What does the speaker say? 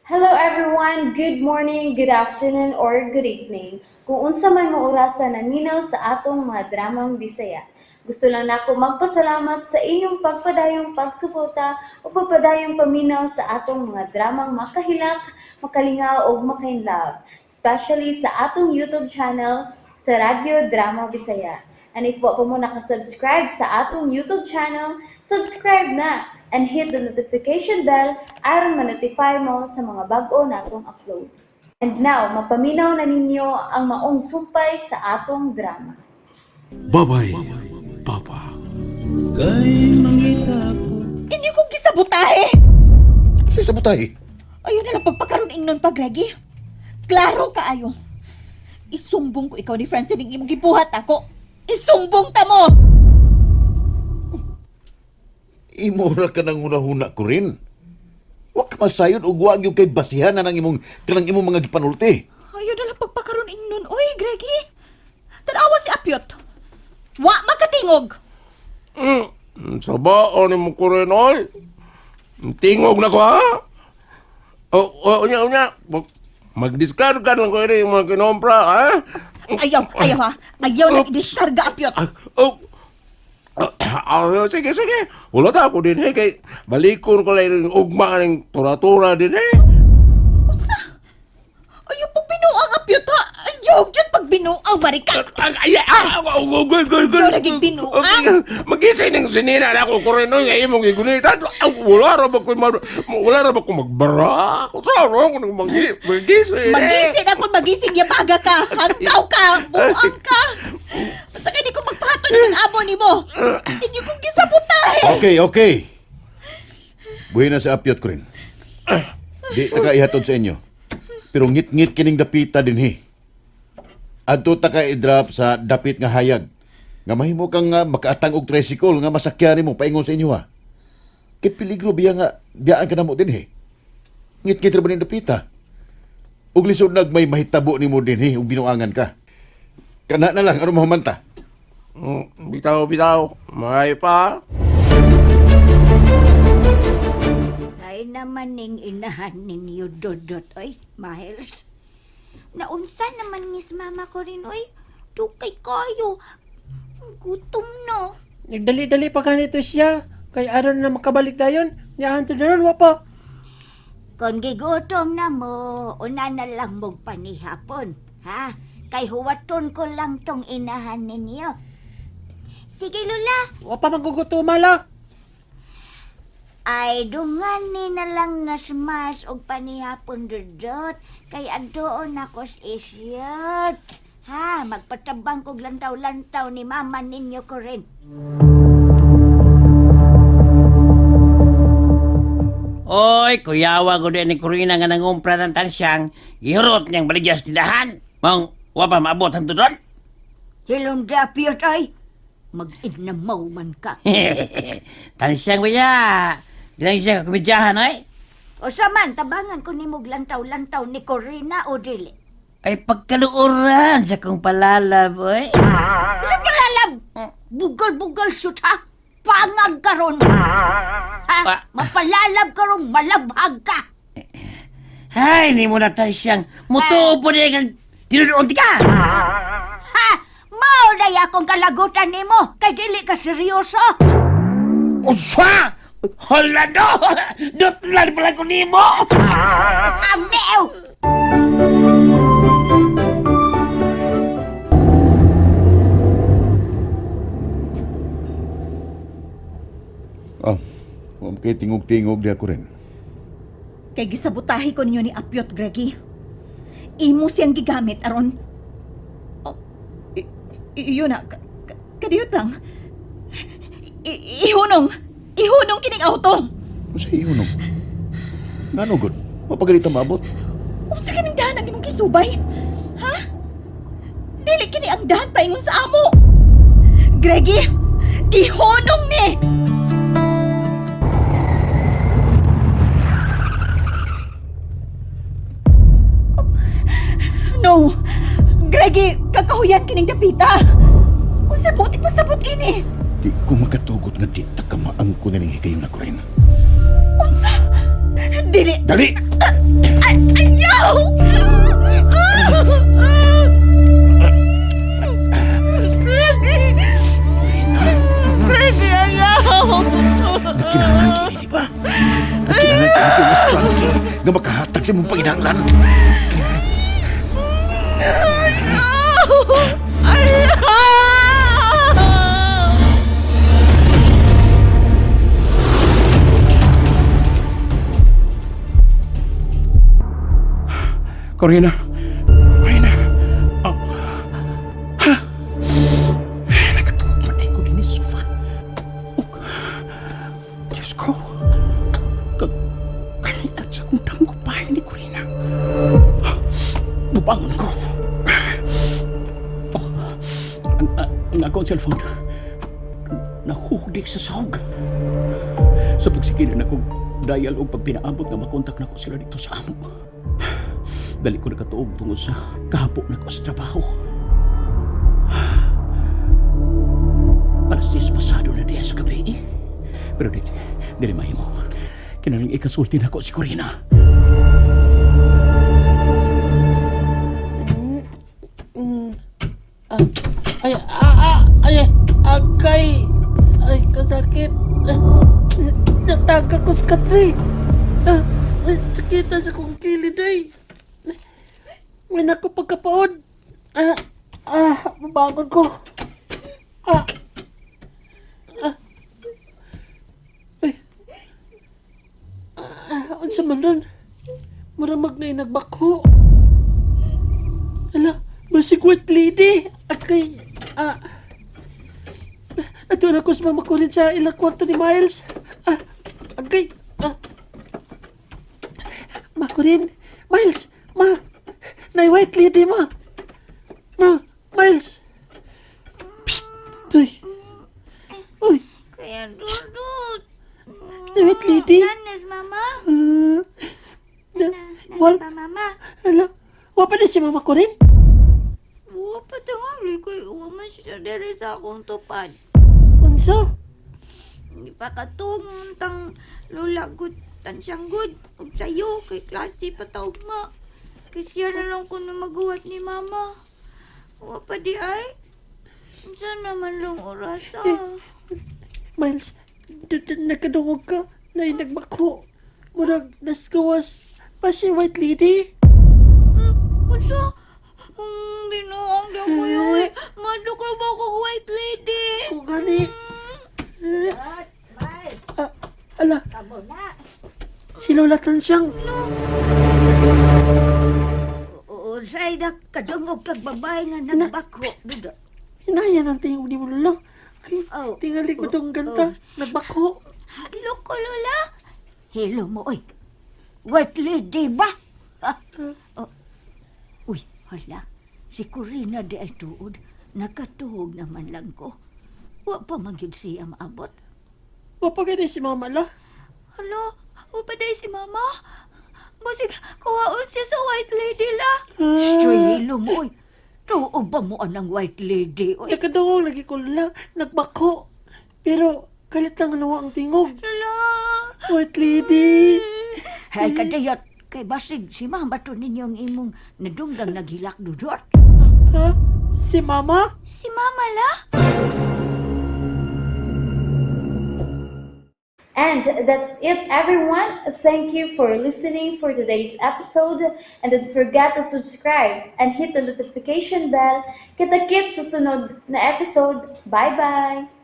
Hello everyone! Good morning, good afternoon, or good evening. Kung unsa man mo orasa naminaw sa atong mga dramang Bisaya. Gusto lang nako magpasalamat sa inyong pagpadayong pagsuporta o pagpadayong paminaw sa atong mga dramang makahilak, makalingaw ug makainlove, especially sa atong YouTube channel sa Radyo Drama Bisaya. And if wa pa mo nakasubscribe sa atong YouTube channel, subscribe na and hit the notification bell aron ma-notify mo sa mga bag-o natong uploads. And now, mapaminaw na ninyo ang maong sumpay sa atong drama. Babay, Papa. Inyo kong gisabutahe. Sa sabotay. Ayaw na lang pagpakaroon ingnon pa, Greggy. Klaro kaayo. Isumbong ko ikaw ni Francine ang imong gibuhat ako. Isumbong ta mo! Imura ka ng hunahuna ko rin. Wa ka masayod og wa gyud kay basihan na nang imong kanang imong mga gipanulti. Ayaw na lang pagpakaroon ingnon. Oy, Greggy. Tanawa si Apyot. Wa makatingog. Sabaan ni mo ko rin, oy. Tingog na ko, ha? O, o, unya, unya. Mag-discard ka lang ko rin yung mga kinompra, ha? Ayaw, ayaw ha. Ayaw na Oops. idiskarga, Apyot. Ah, oh. Ah, ah, sige, sige. Wala ta ako din, eh. Kay balikon ko lang yung ugma ng tura-tura din, eh. Usa. Ayaw pag binuang, Apyot ha. Ayaw yun pag binuang, barikat. Ay, ay, ah, ah, oh, goy, goy, goy. Ayaw naging binuang. Magising ng sinina na ako ko rin, oy. Ngayon mong igunitan. Ah, wala ra ba ko wala ra ba ko magbara? Saan ako nang magising? eh? Magising ako, magising, yabaga ka, hanggaw ka, buang ka. Basta kay di ko magpahatod ng amo ni mo. Inyo kong gisabutahe. Okay, okay. Buhi na sa apyot ko rin. Di ta ka ihatod sa inyo. Pero ngit-ngit kining dapita dinhi. Adto ta ka i-drop sa dapit nga hayag. Nga mahimo kang makaatang og tricycle nga masakyan nimo paingon sa inyo ha. Kay peligro biya nga biyaan ka namo dinhi. Ngit-ngit ra ba ning dapita? Ug lisod nag may mahitabo nimo dinhi ug binuangan ka. Kana na lang aron mahumanta. Bitaw, bitaw. May pa. Ay naman ning inahan ninyo, Dodot, oy, Miles. Naunsa naman ni mama ko rin, oy. Dukay kayo. Gutom na. Nagdali-dali pa ganito siya. Kay aron na makabalik dayon. Niyahan to dayon, wa pa. Kung gigutom na mo, una na lang mong panihapon, ha? Kay huwaton ko lang tong inahan ninyo. Sige, Lula. Wa pa magugutuma la. Ay, dungan ni na lang nasmas og panihapon, Dodot. Kay adoon ako sa isyot. Ha, magpatabang kog lantaw-lantaw ni mama ninyo ko rin. Oy, kuyawa ko din ni Corina nga nangumpra ng tansyang, gihurot niyang baligya sa tindahan. Mong, wa pa maabot ang tudon. Hilom dapyot ay, mag-inamaw man ka. Tansyang ba niya? Di lang siya kumidyahan, ay. O sa man, tabangan ko nimo og lantaw-lantaw ni Corina o dili. Ay, pagkaluoran sa kong palalab, oy. Sa palalab, bugal-bugal shoot ha, pangag karon. Ha, Pa- mapalalab karon, malabhag ka. Ay, ni mo na tansyang. Mutuo po niya kang tinunood ka. Ha, mao day akong kalagutan nimo, kay dili ka seryoso. Unsa! Hala no! Dutlan pala ko nimo! Amew! Oh, wa kay tingog-tingog di ako rin. Kay gisabutahe ko ninyo ni Apyot, Greggy. Imo siyang gigamit aron. Oh, yun na, kadiyot lang. Ihunong, ihunong kining auto. Unsa ihunong? Ngano gud? Mapagalita maabot. Unsa kining dahan ang imong gisubay? Ha? Dili kini ang dahan paingon sa amo. Greggy, ihunong ni! No! Greggy, kakahuyan kining dapita. Unsa buti pasabot ini? Di ko makatugot nga di ta ka maangko na ning higayon ako rin. Unsa? Dili. Dali! Ay, ayaw! Greggy! Greggy, ayaw! Nagkinahanglan kini, di ba? Nagkinahanglan kini kay Miss Francie nga makahatag sa imong panginahanglan. Ayaw! Ayaw! Corina! Corina! Oh. Ha? Nakatuog man ay ko din sa sofa. Oh. Diyos ko. Kaniat sa kong tanggupahin ni Corina. Bubangon ko. Oh. Ang akong cellphone. Nahuhdig sa sahog. Sa pagsigilan ako, dial o pagpinaabot nga makontak na ko sila dito sa amo. Dali ko nakatuog tungod sa kahapo na ko sa trabaho. Alas 10 pasado na diya sa gabi. Eh. Pero dili, dili mahimo. Kinalang ikasulti na ko si Corina. Ay, ay, agay. Ay, kasakit. Nataka ko sa katri. Ah, ay, sakit na sa kong kilid ay. May naku pagkapaod. Mabangon ko. Ah, ah. Ay. Unsa man ron? Muramag na nagbakho. Ala, basig white lady. At kay, ato na ko sa mama ko rin sa ilang kwarto ni Miles. Agay, Ma ko rin. Miles, ma, nay white lady ma. Ma, Miles. Psst, tuy. Uy, Kaya Dudut. nay white lady. Nanas, mama. Na, Nanas wal, pa, mama. ala, wa pa ni si mama ko rin? Wa pa tingali kay wa man siya dere sa akong tupad. Unsa? Hindi pa katong tang lula gud tansyang gud ug sayo kay klase patawag ma. Kay siya na lang kuno maguwat ni mama. Wa pa di ay. Unsa naman lang oras ah. Miles, nakadungog ka na nagbakho. Murag nasgawas pa si White Lady. Unsa? Binuang di ako yun. Madok na ba ako white lady? Kung gani. Eh, ala, Kamo na. si Lola Tansyang. Unsay na kadungog kag babae nga nagbako. Dudot. Hinaya ng tingog ni mo, Lola. Kay, Oh. tingali ko tong ganta. Nagbakho. Hadlok ko, Lola. Hello mo, oy. White lady ba? Ha? Oh. Uy, hala. Si Corina di ay tuod. Nakatuog naman lang ko. Wa pa man gyud siya maabot. Wa pa gani si Mama la. Hala, wa pa day si Mama. Basig, kuwaon siya sa white lady la. Stoy, hello mo, oy. Tuo ba mo anang white lady, oy? Nakadungog lagi ko, Lola. Nagbakho. Pero, kalit lang nawa ang tingog. Lola. White Lady. Hay, kadayot. Kay basig, si Mama to ninyong imong nadunggang naghilak dudot. Ha? Si Mama? Si Mama la? And that's it, everyone. Thank you for listening for today's episode. And don't forget to subscribe and hit the notification bell. Kita-kits sa sunod na episode. Bye-bye!